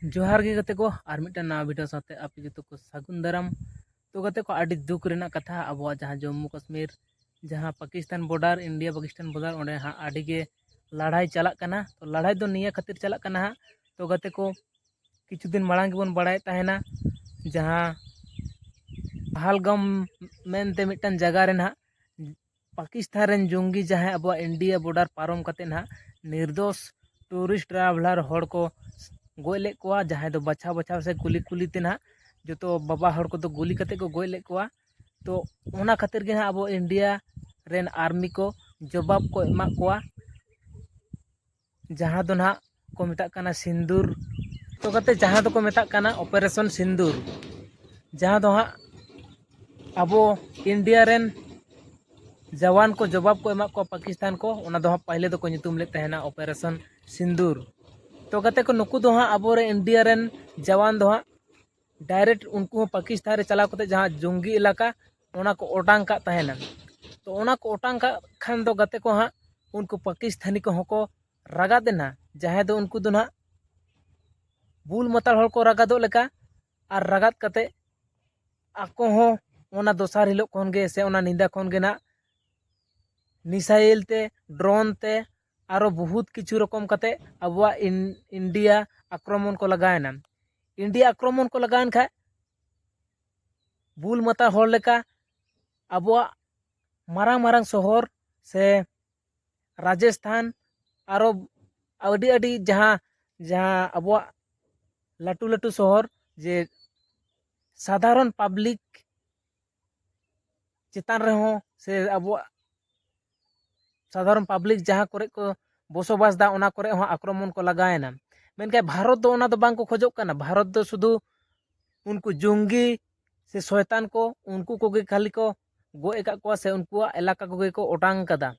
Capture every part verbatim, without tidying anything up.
ᱡᱚᱦᱟᱨ ᱜᱮ ᱜᱟᱛᱮ ᱠᱚ, ᱟᱨ ᱢᱤᱫᱴᱟᱝ ᱱᱟᱣᱟ ᱵᱷᱤᱰᱤᱭᱳ ᱥᱟᱶᱛᱮ ᱟᱯᱮ ᱡᱚᱛᱚ ᱠᱚ ᱥᱟᱹᱜᱩᱱ ᱫᱟᱨᱟᱢ᱾ ᱛᱚ ᱜᱟᱛᱮ ᱠᱚ, ᱟᱹᱰᱤ ᱫᱩᱠ ᱨᱮᱱᱟᱜ ᱠᱟᱛᱷᱟ, ᱟᱵᱚᱣᱟᱜ ᱡᱟᱦᱟᱸ ᱡᱚᱢᱢᱩ ᱠᱟᱥᱢᱤᱨ, ᱡᱟᱦᱟᱸ ᱯᱟᱠᱤᱥᱛᱟᱱ ᱵᱚᱰᱟᱨ, ᱤᱱᱰᱤᱭᱟ ᱯᱟᱠᱤᱥᱛᱟᱱ ᱵᱚᱰᱟᱨ, ᱚᱸᱰᱮ ᱦᱟᱸᱜ ᱟᱹᱰᱤ ᱜᱮ ᱞᱟᱲᱟᱭ ᱪᱟᱞᱟᱜ ᱠᱟᱱᱟ᱾ ᱛᱚ ᱞᱟᱲᱟᱭ ᱫᱚ ᱱᱤᱭᱟᱹ ᱠᱷᱟᱹᱛᱤᱨ ᱪᱟᱞᱟᱜ ᱠᱟᱱᱟ ᱦᱟᱸᱜ, ᱛᱚ ᱜᱟᱛᱮ ᱠᱚ, ᱠᱤᱪᱷᱩ ᱫᱤᱱ ᱢᱟᱲᱟᱝ ᱜᱮᱵᱚᱱ ᱵᱟᱲᱟᱭᱮᱫ ᱛᱟᱦᱮᱱᱟ, ᱡᱟᱦᱟᱸ ᱯᱟᱦᱟᱞᱜᱟᱢ ᱢᱮᱱᱛᱮ ᱢᱤᱫᱴᱟᱝ ᱡᱟᱭᱜᱟ ᱨᱮ ᱱᱟᱦᱟᱜ ᱯᱟᱠᱤᱥᱛᱟᱱ ᱨᱮᱱ ᱡᱚᱝᱜᱤ ᱡᱟᱦᱟᱸᱭ ᱟᱵᱚᱣᱟᱜ ᱤᱱᱰᱤᱭᱟ ᱵᱚᱰᱟᱨ ᱯᱟᱨᱚᱢ ᱠᱟᱛᱮ ᱱᱟᱦᱟᱜ ᱱᱤᱨᱫᱳᱥ ᱴᱩᱨᱤᱥᱴ ᱴᱨᱟᱵᱷᱮᱞᱟᱨ ᱦᱚᱲ ᱠᱚ ᱜᱚᱡ ᱞᱮᱫ ᱠᱚᱣᱟ, ᱡᱟᱦᱟᱸᱭ ᱫᱚ ᱵᱟᱪᱷᱟᱣ ᱵᱟᱪᱷᱟᱣ ᱥᱮ ᱠᱩᱞᱤ ᱠᱩᱞᱤ ᱛᱮ ᱱᱟᱦᱟᱜ ᱡᱚᱛᱚ ᱵᱟᱵᱟ ᱦᱚᱲ ᱠᱚᱫᱚ ᱜᱩᱞᱤ ᱠᱟᱛᱮ ᱠᱚ ᱜᱚᱡ ᱞᱮᱫ ᱠᱚᱣᱟ᱾ ᱛᱚ ᱚᱱᱟ ᱠᱷᱟᱹᱛᱤᱨ ᱜᱮ ᱱᱟᱦᱟᱜ ᱟᱵᱚ ᱤᱱᱰᱤᱭᱟ ᱨᱮᱱ ᱟᱨᱢᱤ ᱠᱚ ᱡᱚᱵᱟᱵ ᱠᱚ ᱮᱢᱟᱜ ᱠᱚᱣᱟ, ᱡᱟᱦᱟᱸ ᱫᱚ ᱱᱟᱦᱟᱜ ᱠᱚ ᱢᱮᱛᱟᱜ ᱠᱟᱱᱟ ᱥᱤᱱᱫᱩᱨ᱾ ᱛᱚ ᱜᱟᱛᱮ, ᱡᱟᱦᱟᱸ ᱫᱚᱠᱚ ᱢᱮᱛᱟᱜ ᱠᱟᱱᱟ ᱚᱯᱟᱨᱮᱥᱚᱱ ᱥᱤᱱᱫᱩᱨ, ᱡᱟᱦᱟᱸ ᱫᱚ ᱦᱟᱸᱜ ᱟᱵᱚ ᱤᱱᱰᱤᱭᱟ ᱨᱮᱱ ᱡᱟᱣᱟᱱ ᱠᱚ ᱡᱚᱵᱟᱵ ᱠᱚ ᱮᱢᱟᱜ ᱠᱚᱣᱟ ᱯᱟᱠᱤᱥᱛᱟᱱ ᱠᱚ, ᱚᱱᱟ ᱫᱚ ᱦᱟᱸᱜ ᱯᱟᱦᱞᱮ ᱫᱚᱠᱚ ᱧᱩᱛᱩᱢ ᱞᱮᱫ ᱛᱟᱦᱮᱱᱟ ᱚᱯᱟᱨᱮᱥᱚᱱ ᱥᱤᱱᱫᱩᱨ᱾ ᱛᱚ ᱜᱟᱛᱮ ᱠᱚ, ᱱᱩᱠᱩ ᱫᱚ ᱦᱟᱸᱜ ᱟᱵᱚᱨᱮᱱ ᱤᱱᱰᱤᱭᱟ ᱨᱮᱱ ᱡᱟᱣᱟᱱ ᱫᱚ ᱦᱟᱸᱜ ᱰᱟᱭᱨᱮᱠᱴ ᱩᱱᱠᱩ ᱦᱚᱸ ᱯᱟᱠᱤᱥᱛᱟᱱ ᱨᱮ ᱪᱟᱞᱟᱣ ᱠᱟᱛᱮ ᱡᱟᱦᱟᱸ ᱡᱚᱝᱜᱤ ᱮᱞᱟᱠᱟ, ᱚᱱᱟ ᱠᱚ ᱚᱴᱟᱝ ᱠᱟᱜ ᱛᱟᱦᱮᱱᱟ᱾ ᱛᱚ ᱚᱱᱟ ᱠᱚ ᱚᱴᱟᱝ ᱠᱟᱜ ᱠᱷᱟᱱ ᱫᱚ ᱜᱟᱛᱮ ᱠᱚ ᱦᱟᱸᱜ, ᱩᱱᱠᱩ ᱯᱟᱠᱤᱥᱛᱟᱱᱤ ᱠᱚᱦᱚᱸ ᱠᱚ ᱨᱟᱜᱟᱫ ᱮᱱᱟ, ᱡᱟᱦᱟᱸᱭ ᱫᱚ ᱩᱱᱠᱩ ᱫᱚ ᱱᱟᱦᱟᱜ ᱵᱩᱞ ᱢᱟᱛᱟᱞ ᱦᱚᱲ ᱠᱚ ᱨᱟᱜᱟᱫᱚᱜ ᱞᱮᱠᱟ, ᱟᱨ ᱨᱟᱜᱟᱫ ᱠᱟᱛᱮ ᱟᱠᱚ ᱦᱚᱸ ᱚᱱᱟ ᱫᱚᱥᱟᱨ ᱦᱤᱞᱳᱜ ᱠᱷᱚᱱ ᱜᱮ ᱥᱮ ᱚᱱᱟ ᱧᱤᱫᱟᱹ ᱠᱷᱚᱱ ᱜᱮ ᱱᱟᱦᱟᱜ ᱢᱤᱥᱟᱭᱤᱞ ᱛᱮ, ᱰᱨᱳᱱ ᱛᱮ, ᱟᱨᱚ ᱵᱚᱦᱩᱛ ᱠᱤᱪᱷᱩ ᱨᱚᱠᱚᱢ ᱠᱟᱛᱮ ᱟᱵᱚᱣᱟᱜ ᱤᱱ-, ᱤᱱᱰᱤᱭᱟ ᱟᱠᱨᱚᱢᱚᱱ ᱠᱚ ᱞᱟᱜᱟᱣᱮᱱᱟ᱾ ᱤᱱᱰᱤᱭᱟ ᱟᱠᱨᱚᱢᱚᱱ ᱠᱚ ᱞᱟᱜᱟᱣᱮᱱ ᱠᱷᱟᱡ ᱵᱩᱞ ᱢᱟᱛᱟᱞ ᱦᱚᱲ ᱞᱮᱠᱟ ᱟᱵᱚᱣᱟᱜ ᱢᱟᱨᱟᱝ ᱢᱟᱨᱟᱝ ᱥᱚᱦᱚᱨ ᱥᱮ ᱨᱟᱡᱚᱥᱛᱷᱟᱱ, ᱟᱨᱚ ᱟᱹᱰᱤ ᱟᱹᱰᱤ ᱡᱟᱦᱟᱸ, ᱡᱟᱦᱟᱸ ᱟᱵᱚᱣᱟᱜ ᱞᱟᱹᱴᱩ ᱞᱟᱹᱴᱩ ᱥᱚᱦᱚᱨ, ᱡᱮ ᱥᱟᱫᱷᱟᱨᱚᱱ ᱯᱟᱵᱽᱞᱤᱠ ᱪᱮᱛᱟᱱ ᱨᱮᱦᱚᱸ ᱥᱮ ᱟᱵᱚᱣᱟᱜ ᱥᱟᱫᱷᱟᱨᱚᱱ ᱯᱟᱵᱽᱞᱤᱠ ᱡᱟᱦᱟᱸ ᱠᱚᱨᱮ ᱠᱚ ᱵᱚᱥᱚᱵᱟᱥ ᱫᱟ, ᱚᱱᱟ ᱠᱚᱨᱮ ᱦᱚᱸ ᱟᱠᱨᱚᱢᱚᱱ ᱠᱚ ᱞᱟᱜᱟᱣᱮᱱᱟ᱾ ᱢᱮᱱᱠᱷᱟᱱ ᱵᱷᱟᱨᱚᱛ ᱫᱚ ᱚᱱᱟ ᱫᱚ ᱵᱟᱝ ᱠᱚ ᱠᱷᱚᱡᱚᱜ ᱠᱟᱱᱟ᱾ ᱵᱷᱟᱨᱚᱛ ᱫᱚ ᱥᱩᱫᱷᱩ ᱩᱱᱠᱩ ᱡᱚᱝᱜᱤ ᱥᱮ ᱥᱚᱭᱛᱟᱱ ᱠᱚ, ᱩᱱᱠᱩ ᱠᱚᱜᱮ ᱠᱷᱟᱹᱞᱤ ᱠᱚ ᱜᱚᱡ ᱟᱠᱟᱫ ᱠᱚᱣᱟ ᱥᱮ ᱩᱱᱠᱩᱣᱟᱜ ᱮᱞᱟᱠᱟ ᱠᱚᱜᱮ ᱠᱚ ᱚᱴᱟᱝ ᱠᱟᱫᱟ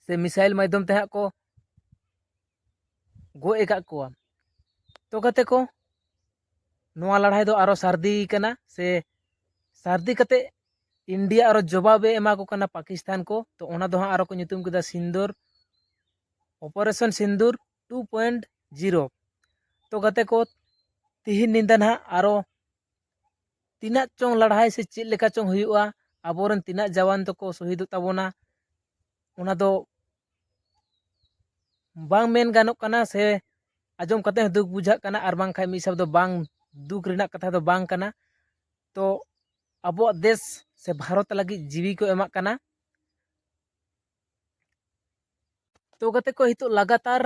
ᱥᱮ ᱢᱤᱥᱟᱭᱤᱞ ᱢᱟᱫᱽᱫᱷᱚᱢ ᱛᱮ ᱦᱟᱸᱜ ᱠᱚ ᱜᱚᱡ ᱟᱠᱟᱫ ᱠᱚᱣᱟ᱾ ᱛᱚ ᱜᱟᱛᱮ ᱠᱚ, ᱱᱚᱣᱟ ᱞᱟᱹᱲᱦᱟᱹᱭ ᱫᱚ ᱟᱨᱚ ᱥᱟᱹᱨᱫᱤ ᱠᱟᱱᱟ ᱥᱮ ᱥᱟᱹᱨᱫᱤ ᱠᱟᱛᱮ ᱤᱱᱰᱤᱭᱟ ᱟᱨᱚ ᱡᱚᱵᱟᱵᱮ ᱮᱢᱟ ᱠᱚ ᱠᱟᱱᱟ ᱯᱟᱠᱤᱥᱛᱟᱱ ᱠᱚ᱾ ᱛᱚ ᱚᱱᱟ ᱫᱚ ᱦᱟᱸᱜ ᱟᱨᱚ ᱠᱚ ᱧᱩᱛᱩᱢ ᱠᱮᱫᱟ ᱥᱤᱱᱫᱩᱨ, ᱚᱯᱟᱨᱮᱥᱚᱱ ᱥᱤᱱᱫᱩᱨ ᱴᱩ ᱯᱚᱭᱮᱱᱴ ᱡᱤᱨᱳ᱾ ᱛᱚ ᱜᱟᱛᱮ ᱠᱚ, ᱛᱤᱦᱤᱧ ᱧᱤᱫᱟᱹ ᱱᱟᱦᱟᱜ ᱟᱨᱚ ᱛᱤᱱᱟᱹᱜ ᱪᱚᱝ ᱞᱟᱹᱲᱦᱟᱹᱭ ᱥᱮ ᱪᱮᱫ ᱞᱮᱠᱟ ᱪᱚᱝ ᱦᱩᱭᱩᱜᱼᱟ, ᱟᱵᱚᱨᱮᱱ ᱛᱤᱱᱟᱹᱜ ᱡᱟᱣᱟᱱ ᱫᱚᱠᱚ ᱥᱚᱦᱤᱫᱚᱜ ᱛᱟᱵᱚᱱᱟ, ᱚᱱᱟ ᱫᱚ ᱵᱟᱝ ᱢᱮᱱ ᱜᱟᱱᱚᱜ ᱠᱟᱱᱟ ᱥᱮ ᱟᱸᱡᱚᱢ ᱠᱟᱛᱮ ᱦᱚᱸ ᱫᱩᱠ ᱵᱩᱡᱷᱟᱹᱜ ᱠᱟᱱᱟ, ᱟᱨ ᱵᱟᱝᱠᱷᱟᱱ ᱢᱤᱫ ᱦᱤᱥᱟᱹᱵ ᱫᱚ ᱵᱟᱝ, ᱫᱩᱠ ᱨᱮᱱᱟᱜ ᱠᱟᱛᱷᱟ ᱫᱚ ᱵᱟᱝ ᱠᱟᱱᱟ᱾ ᱛᱚ ᱟᱵᱚᱣᱟᱜ ᱫᱮᱥ ᱥᱮ ᱵᱷᱟᱨᱚᱛ ᱞᱟᱹᱜᱤᱫ ᱡᱤᱣᱤ ᱠᱚ ᱮᱢᱟᱜ ᱠᱟᱱᱟ᱾ ᱛᱚ ᱜᱟᱛᱮ ᱠᱚ, ᱱᱤᱛᱚᱜ ᱞᱟᱜᱟᱛᱟᱨ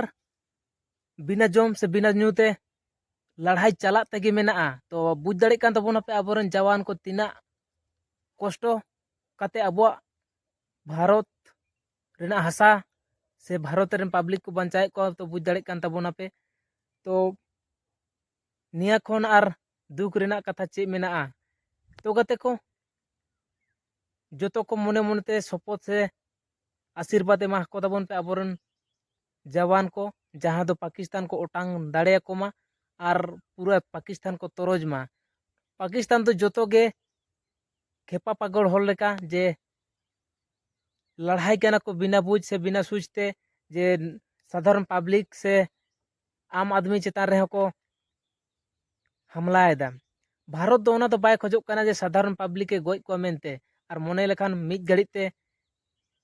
ᱵᱤᱱᱟᱹ ᱡᱚᱢ ᱥᱮ ᱵᱤᱱᱟᱹ ᱧᱩ ᱛᱮ ᱞᱟᱹᱲᱦᱟᱹᱭ ᱪᱟᱞᱟᱜ ᱛᱮᱜᱮ ᱢᱮᱱᱟᱜᱼᱟ᱾ ᱛᱚ ᱵᱩᱡᱽ ᱫᱟᱲᱮᱭᱟᱜ ᱠᱟᱱ ᱛᱟᱵᱚᱱᱟᱯᱮ ᱟᱵᱚᱨᱮᱱ ᱡᱟᱣᱟᱱ ᱠᱚ ᱛᱤᱱᱟᱹᱜ ᱠᱚᱥᱴᱚ ᱠᱟᱛᱮ ᱟᱵᱚᱣᱟᱜ ᱵᱷᱟᱨᱚᱛ ᱨᱮᱱᱟᱜ ᱦᱟᱥᱟ ᱥᱮ ᱵᱷᱟᱨᱚᱛ ᱨᱮᱱ ᱯᱟᱵᱽᱞᱤᱠ ᱠᱚ ᱵᱟᱧᱪᱟᱣᱮᱫ ᱠᱚᱣᱟ᱾ ᱛᱚ ᱵᱩᱡᱽ ᱫᱟᱲᱮᱭᱟᱜ ᱠᱟᱱ ᱛᱟᱵᱚᱱᱟᱯᱮ᱾ ᱛᱚ ᱱᱤᱭᱟᱹ ᱠᱷᱚᱱ ᱟᱨ ᱫᱩᱠ ᱨᱮᱱᱟᱜ ᱠᱟᱛᱷᱟ ᱪᱮᱫ ᱢᱮᱱᱟᱜᱼᱟ? ᱛᱚ ᱜᱟᱛᱮ ᱠᱚ, ᱡᱚᱛᱚ ᱠᱚ ᱢᱚᱱᱮ ᱢᱚᱱᱮᱛᱮ ᱥᱚᱯᱚᱛ ᱥᱮ ᱟᱥᱤᱨᱵᱟᱫᱽ ᱮᱢᱟ ᱠᱚ ᱛᱟᱵᱚᱱ ᱯᱮ ᱟᱵᱚᱨᱮᱱ ᱡᱟᱣᱟᱱ ᱠᱚ, ᱡᱟᱦᱟᱸ ᱫᱚ ᱯᱟᱠᱤᱥᱛᱟᱱ ᱠᱚ ᱚᱴᱟᱝ ᱫᱟᱲᱮᱭᱟᱠᱚ ᱢᱟ ᱟᱨ ᱯᱩᱨᱟᱹ ᱯᱟᱠᱤᱥᱛᱟᱱ ᱠᱚ ᱛᱚᱨᱚᱡ ᱢᱟ᱾ ᱯᱟᱠᱤᱥᱛᱟᱱ ᱫᱚ ᱡᱚᱛᱚ ᱜᱮ ᱠᱷᱮᱯᱟ ᱯᱟᱜᱚᱲ ᱦᱚᱲ ᱞᱮᱠᱟ, ᱡᱮ ᱞᱟᱲᱦᱟᱭ ᱠᱟᱱᱟ ᱠᱚ ᱵᱤᱱᱟ ᱵᱩᱡᱽ ᱥᱮ ᱵᱤᱱᱟ ᱥᱩᱡᱽ ᱛᱮ, ᱡᱮ ᱥᱟᱫᱷᱟᱨᱚᱱ ᱯᱟᱵᱽᱞᱤᱠ ᱥᱮ ᱟᱢ ᱟᱫᱢᱤ ᱪᱮᱛᱟᱱ ᱨᱮᱦᱚᱸ ᱠᱚ ᱦᱟᱢᱞᱟᱭᱮᱫᱟ᱾ ᱵᱷᱟᱨᱚᱛ ᱫᱚ ᱚᱱᱟ ᱫᱚ ᱵᱟᱭ ᱠᱷᱚᱡᱚᱜ ᱠᱟᱱᱟ ᱡᱮ ᱥᱟᱫᱷᱟᱨᱚᱱ ᱯᱟᱵᱽᱞᱤᱠ ᱮ ᱜᱚᱡ ᱠᱚᱣᱟ ᱢᱮᱱᱛᱮ, ᱟᱨ ᱢᱚᱱᱮ ᱞᱮᱠᱷᱟᱱ ᱢᱤᱫ ᱜᱷᱟᱹᱲᱤᱡ ᱛᱮ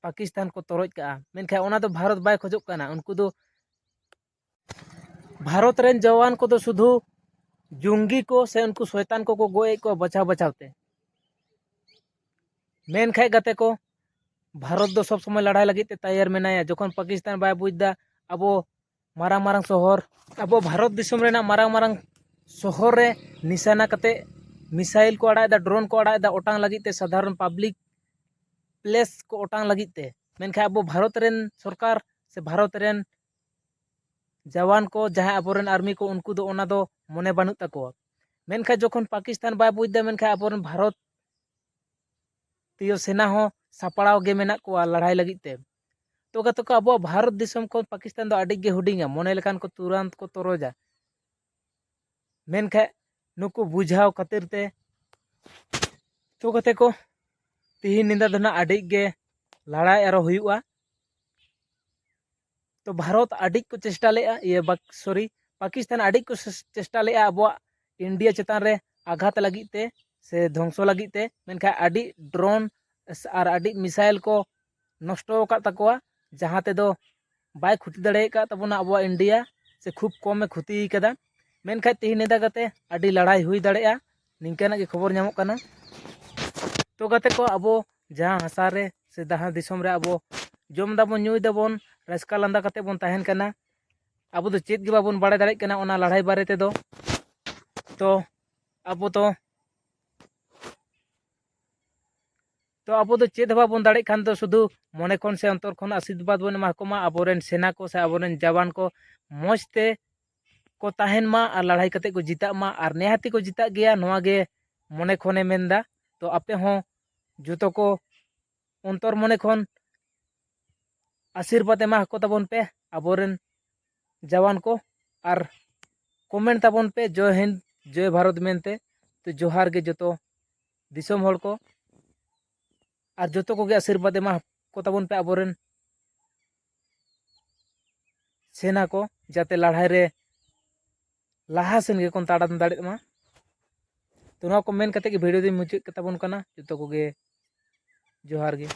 ᱯᱟᱠᱤᱥᱛᱟᱱ ᱠᱚ ᱛᱚᱨᱚᱡ ᱠᱟᱜᱼᱟ᱾ ᱢᱮᱱᱠᱷᱟᱱ ᱚᱱᱟ ᱫᱚ ᱵᱷᱟᱨᱚᱛ ᱵᱟᱭ ᱠᱷᱚᱡᱚᱜ ᱠᱟᱱᱟ᱾ ᱩᱱᱠᱩ ᱫᱚ ᱵᱷᱟᱨᱚᱛ ᱨᱮᱱ ᱡᱟᱣᱟᱱ ᱠᱚᱫᱚ ᱥᱩᱫᱷᱩ ᱡᱚᱝᱜᱤ ᱠᱚ ᱥᱮ ᱩᱱᱠᱩ ᱥᱚᱭᱛᱟᱱ ᱠᱚᱠᱚ ᱜᱚᱡ ᱮᱫ ᱠᱚᱣᱟ ᱵᱟᱪᱷᱟᱣ ᱵᱟᱪᱷᱟᱣ ᱛᱮ᱾ ᱢᱮᱱᱠᱷᱟᱡ ᱜᱟᱛᱮ ᱠᱚ, ᱵᱷᱟᱨᱚᱛ ᱫᱚ ᱥᱚᱵᱽ ᱥᱚᱢᱚᱭ ᱞᱟᱲᱟᱭ ᱞᱟᱹᱜᱤᱫ ᱛᱮ ᱛᱟᱭᱟᱨ ᱢᱮᱱᱟᱭᱟ᱾ ᱡᱚᱠᱷᱚᱱ ᱯᱟᱠᱤᱥᱛᱟᱱ ᱵᱟᱭ ᱵᱩᱡᱽ ᱮᱫᱟ, ᱟᱵᱚ ᱢᱟᱨᱟᱝ ᱢᱟᱨᱟᱝ ᱥᱚᱦᱚᱨ, ᱟᱵᱚ ᱵᱷᱟᱨᱚᱛ ᱫᱤᱥᱚᱢ ᱨᱮᱱᱟᱜ ᱢᱟᱨᱟᱝ ᱢᱟᱨᱟᱝ ᱥᱚᱦᱚᱨ ᱨᱮ ᱱᱤᱥᱟᱱᱟ ᱠᱟᱛᱮ ᱢᱤᱥᱟᱭᱤᱞ ᱠᱚ ᱟᱲᱟᱜ ᱮᱫᱟ, ᱰᱨᱳᱱ ᱠᱚ ᱟᱲᱟᱜ ᱮᱫᱟ ᱚᱴᱟᱝ ᱞᱟᱹᱜᱤᱫ ᱛᱮ, ᱥᱟᱫᱷᱟᱨᱚᱱ ᱯᱟᱵᱽᱞᱤᱠ ᱯᱞᱮᱥ ᱠᱚ ᱚᱴᱟᱝ ᱞᱟᱹᱜᱤᱫ ᱛᱮ᱾ ᱢᱮᱱᱠᱷᱟᱱ ᱟᱵᱚ ᱵᱷᱟᱨᱚᱛ ᱨᱮᱱ ᱥᱚᱨᱠᱟᱨ ᱥᱮ ᱵᱷᱟᱨᱚᱛ ᱨᱮᱱ ᱡᱟᱣᱟᱱ ᱠᱚ, ᱡᱟᱦᱟᱸᱭ ᱟᱵᱚᱨᱮᱱ ᱟᱨᱢᱤ ᱠᱚ, ᱩᱱᱠᱩ ᱫᱚ ᱚᱱᱟ ᱫᱚ ᱢᱚᱱᱮ ᱵᱟᱹᱱᱩᱜ ᱛᱟᱠᱚᱣᱟ᱾ ᱢᱮᱱᱠᱷᱟᱱ ᱡᱚᱠᱷᱚᱱ ᱯᱟᱠᱤᱥᱛᱟᱱ ᱵᱟᱭ ᱵᱩᱡᱽ ᱮᱫᱟ, ᱢᱮᱱᱠᱷᱟᱱ ᱟᱵᱚᱨᱮᱱ ᱵᱷᱟᱨᱚᱛᱤᱭᱚ ᱥᱮᱱᱟ ᱦᱚᱸ ᱥᱟᱯᱲᱟᱣ ᱜᱮ ᱢᱮᱱᱟᱜ ᱠᱚᱣᱟ ᱞᱟᱲᱦᱟᱭ ᱞᱟᱹᱜᱤᱫ ᱛᱮ᱾ ᱛᱚ ᱜᱟᱛᱮ ᱠᱚ, ᱟᱵᱚᱣᱟᱜ ᱵᱷᱟᱨᱚᱛ ᱫᱤᱥᱚᱢ ᱠᱷᱚᱱ ᱯᱟᱠᱤᱥᱛᱟᱱ ᱫᱚ ᱟᱹᱰᱤ ᱜᱮ ᱦᱩᱰᱤᱧᱟ, ᱢᱚᱱᱮ ᱞᱮᱠᱷᱟᱱ ᱠᱚ ᱛᱩᱨᱟᱱᱛ ᱠᱚ ᱛᱚᱨᱚᱡᱟ᱾ ᱢᱮᱱᱠᱷᱟᱡ ᱱᱩᱠᱩ ᱵᱩᱡᱷᱟᱹᱣ ᱠᱷᱟᱹᱛᱤᱨ ᱛᱮ, ᱛᱚ ᱜᱟᱛᱮ ᱠᱚ, ᱛᱤᱦᱤᱧ ᱧᱤᱫᱟᱹ ᱫᱚ ᱱᱟᱜ ᱟᱹᱰᱤ ᱜᱮ ᱞᱟᱲᱟᱭ ᱟᱨᱚ ᱦᱩᱭᱩᱜᱼᱟ᱾ ᱛᱚ ᱵᱷᱟᱨᱚᱛ ᱟᱹᱰᱤ ᱠᱚ ᱪᱮᱥᱴᱟ ᱞᱮᱜᱼᱟ, ᱤᱭᱟᱹ ᱵᱟᱠ-, ᱥᱚᱨᱤ, ᱯᱟᱠᱤᱥᱛᱟᱱ ᱟᱹᱰᱤ ᱠᱚ ᱥᱮᱥ- ᱪᱮᱥᱴᱟ ᱞᱮᱫᱼᱟ ᱟᱵᱚᱣᱟᱜ ᱤᱱᱰᱤᱭᱟ ᱪᱮᱛᱟᱱ ᱨᱮ ᱟᱜᱷᱟᱛ ᱞᱟᱹᱜᱤᱫ ᱛᱮ ᱥᱮ ᱫᱷᱚᱝᱥᱚ ᱞᱟᱹᱜᱤᱫ ᱛᱮ, ᱢᱮᱱᱠᱷᱟᱱ ᱟᱹᱰᱤ ᱰᱨᱳᱱ ᱟᱨ ᱟᱹᱰᱤ ᱢᱤᱥᱟᱭᱤᱞ ᱠᱚ ᱱᱚᱥᱴᱚ ᱟᱠᱟᱫ ᱛᱟᱠᱚᱣᱟ, ᱡᱟᱦᱟᱸ ᱛᱮᱫᱚ ᱵᱟᱭ ᱠᱷᱚᱛᱤ ᱫᱟᱲᱮ ᱟᱠᱟᱫ ᱛᱟᱵᱚᱱᱟ ᱟᱵᱚᱣᱟᱜ ᱤᱱᱰᱤᱭᱟ, ᱥᱮ ᱠᱷᱩᱵ ᱠᱚᱢᱮ ᱠᱷᱚᱛᱤ ᱟᱠᱟᱫᱟ᱾ ᱢᱮᱱᱠᱷᱟᱱ ᱛᱮᱦᱮᱧ ᱱᱮᱰᱟ ᱠᱟᱛᱮ ᱟᱹᱰᱤ ᱞᱟᱲᱟᱭ ᱦᱩᱭ ᱫᱟᱲᱮᱭᱟᱜᱼᱟ, ᱱᱤᱝᱠᱟᱹᱱᱟᱜ ᱜᱮ ᱠᱷᱚᱵᱚᱨ ᱧᱟᱢᱚᱜ ᱠᱟᱱᱟ᱾ ᱛᱚ ᱜᱟᱛᱮ ᱠᱚ, ᱟᱵᱚ ᱡᱟᱦᱟᱸ ᱦᱟᱥᱟ ᱨᱮ ᱥᱮ ᱡᱟᱦᱟᱸ ᱫᱤᱥᱚᱢ ᱨᱮ ᱟᱵᱚ ᱡᱚᱢ ᱫᱟᱵᱚᱱ, ᱧᱩᱭ ᱫᱟᱵᱚᱱ, ᱨᱟᱹᱥᱠᱟᱹ ᱞᱟᱸᱫᱟ ᱠᱟᱛᱮ ᱵᱚᱱ ᱛᱟᱦᱮᱱ ᱠᱟᱱᱟ, ᱟᱵᱚ ᱫᱚ ᱪᱮᱫ ᱜᱮ ᱵᱟᱵᱚᱱ ᱵᱟᱲᱟᱭ ᱫᱟᱲᱮᱭᱟᱜ ᱠᱟᱱᱟ ᱚᱱᱟ ᱞᱟᱲᱟᱭ ᱵᱟᱨᱮ ᱛᱮᱫᱚ᱾ ᱛᱚ ᱟᱵᱚ ᱫᱚ ᱛᱚ ᱟᱵᱚ ᱫᱚ ᱪᱮᱫ ᱦᱚᱸ ᱵᱟᱵᱚᱱ ᱫᱟᱲᱮᱭᱟᱜ ᱠᱷᱟᱱ ᱫᱚ ᱥᱩᱫᱷᱩ ᱢᱚᱱᱮ ᱠᱷᱚᱱ ᱥᱮ ᱚᱱᱛᱚᱨ ᱠᱷᱚᱱ ᱟᱥᱤᱨᱵᱟᱫᱽ ᱵᱚᱱ ᱮᱢᱟ ᱠᱚᱢᱟ, ᱟᱵᱚᱨᱮᱱ ᱥᱮᱱᱟ ᱠᱚ ᱥᱮ ᱟᱵᱚᱨᱮᱱ ᱡᱟᱣᱟᱱ ᱠᱚ ᱢᱚᱡᱽ ᱛᱮ ᱠᱚ ᱛᱟᱦᱮᱱ ᱢᱟ ᱟᱨ ᱞᱟᱲᱦᱟᱭ ᱠᱟᱛᱮ ᱠᱚ ᱡᱤᱛᱟᱹᱜ ᱢᱟ, ᱟᱨ ᱱᱮᱦᱟᱛᱤ ᱠᱚ ᱡᱤᱛᱟᱹᱜ ᱜᱮᱭᱟ, ᱱᱚᱣᱟ ᱜᱮ ᱢᱚᱱᱮ ᱠᱷᱚᱱᱮ ᱢᱮᱱᱫᱟ᱾ ᱛᱚ ᱟᱯᱮ ᱦᱚᱸ ᱡᱚᱛᱚ ᱠᱚ ᱚᱱᱛᱚᱨ ᱢᱚᱱᱮ ᱠᱷᱚᱱ ᱟᱥᱤᱨᱵᱟᱫᱽ ᱮᱢᱟ ᱠᱚ ᱛᱟᱵᱚᱱ ᱯᱮ ᱟᱵᱚᱨᱮᱱ ᱡᱟᱣᱟᱱ ᱠᱚ, ᱟᱨ ᱠᱚᱢᱮᱱᱴ ᱛᱟᱵᱚᱱ ᱯᱮ ᱡᱚᱭ ᱦᱤᱱᱫ, ᱡᱚᱭ ᱵᱷᱟᱨᱚᱛ ᱢᱮᱱᱛᱮ᱾ ᱛᱚ ᱡᱚᱦᱟᱨ ᱜᱮ ᱡᱚᱛᱚ ᱫᱤᱥᱚᱢ ᱦᱚᱲ ᱠᱚ, ᱟᱨ ᱡᱚᱛᱚ ᱠᱚᱜᱮ ᱟᱥᱤᱨᱵᱟᱫᱽ ᱮᱢᱟ ᱠᱚ ᱛᱟᱵᱚᱱ ᱯᱮ ᱟᱵᱚᱨᱮᱱ ᱥᱮᱱᱟ ᱠᱚ, ᱡᱟᱛᱮ ᱞᱟᱲᱦᱟᱭ ᱨᱮ ᱞᱟᱦᱟ ᱥᱮᱱ ᱜᱮᱠᱚ ᱛᱟᱲᱟᱢ ᱫᱟᱲᱮᱭᱟᱜ ᱢᱟ᱾ ᱛᱚ ᱱᱚᱣᱟ ᱠᱚ ᱢᱮᱱ ᱠᱟᱛᱮ ᱜᱮ ᱵᱷᱤᱰᱤᱭᱳ ᱫᱚᱧ ᱢᱩᱪᱟᱹᱫ ᱠᱟᱛᱟ ᱵᱚᱱ ᱠᱟᱱᱟ᱾ ᱡᱚᱛᱚ ᱠᱚᱜᱮ ᱡᱚᱦᱟᱨ ᱜᱮ᱾